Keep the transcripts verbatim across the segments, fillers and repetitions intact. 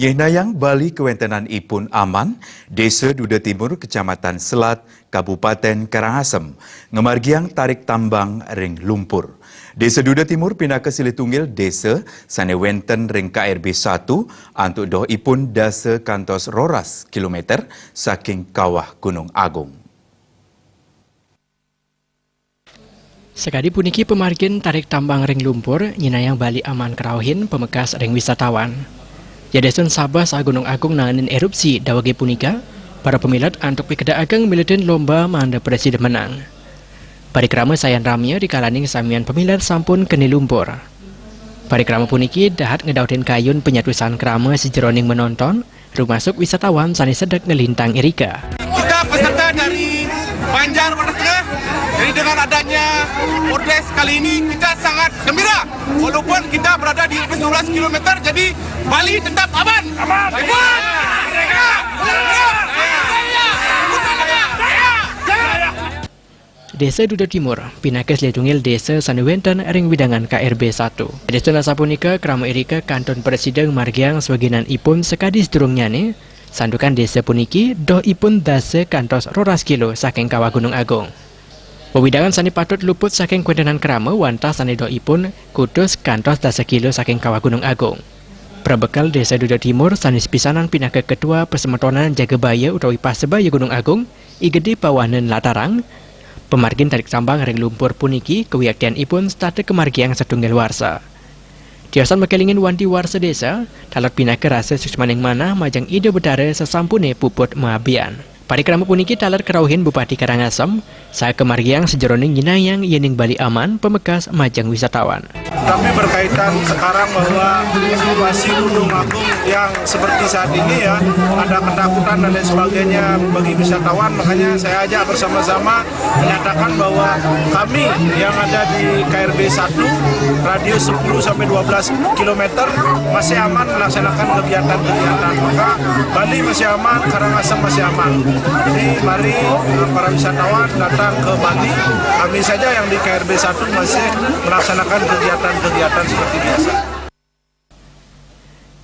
Ngihnayang bali kawéntenanipun aman, Désa Duda Timur, Kecamatan Selat, Kabupaten Karangasem, ngamargiang tarik tambang ring lumpur. Désa Duda Timur pinaka silih tunggil désa sané wénten ring K R B satu, antuk dohipun dasa kantos roras kilométer saking Kawah Gunung Agung. Sakadi puniki pamargin tarik tambang ring lumpur, nyihnayang bali aman karauhin pamekas ring wisatawan. Yadiastun sabeh saha Gunung Agung nangenin erupsi dawege punika, para pamilet antuk pikeda ageng miletin lomba mangda prasida menang. Parikrama sayan ramia rikalaning samian pamilet sampun keni lumpur. Parikrama puniki dahat ngedaotin kayun panyatusan krama sajeroning menonton, rumasuk wisatawan sané sedek nglintang irika. Kita peserta dari Banjar Batas Tengah. Jadi dengan adanya Pordes kali ini kita sangat gembira. Walaupun kita berada di dua belas kilometer, jadi Bali tetap aman. Aman. Aman. Désa Duda Timur pinaka silih tunggil désa sané wénten ring wewidangan K R B satu. Yadiastun asapunika, krama irika kantun prasida ngamargiang swaginanipun sakadi sadurungnyané, santukan désa puniki dohipun dasa kantos roras kilo saking Kawah Gunung Agung. Wewidangan sané patut luput saking kawéntenan krama wantah sané dohipun kutus kantos dasa kilo saking Kawah Gunung Agung. Prabekel Désa Duda Timur sané sepisanan pinaka Ketua Pasemetonan Jaga Baya utawi Pasebaya Gunung Agung, I Gedé Pawanen latarang, pamargin tarik tambang ring lumpur puniki kawiaktianipun setata kamargiang satunggal warsa. Tiosan makelingin wanti warsa désa, taler pinaka rasa suksmaning manah majeng Ida Betara sasampuné puput maabian. Parikrama puniki taler karauhin Bupati Karangasem, saha kamargiang sajeroning nyihnayang yéning bali aman pamekas majeng wisatawan. Tapi berkaitan sekarang bahwa situasi Gunung Agung yang seperti saat ini ya, ada ketakutan dan lain sebagainya bagi wisatawan, makanya saya ajak bersama-sama menyatakan bahwa kami yang ada di K R B satu, radius sepuluh sampai dua belas kilometer, masih aman melaksanakan kegiatan-kegiatan. Maka Bali masih aman, Karangasem masih aman. Jadi mari, eh, para wisatawan datang ke Bali. Kami saja yang di K R B satu masih melaksanakan kegiatan-kegiatan seperti biasa.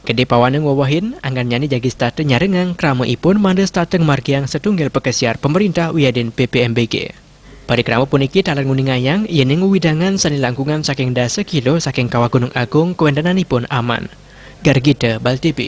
Gedé Pawanen wewehin, anggannyané jagi setata nyarengang kramaipun mangda setata ngamargiang satunggal pakesiar pamréntah wiadin P P M B G. Parikrama puniki taler nguningayang yéning wewidangan sané langkungan saking dasa kilo saking Kawah Gunung Agung kawéntenanipun aman. Gargita, Bali T V.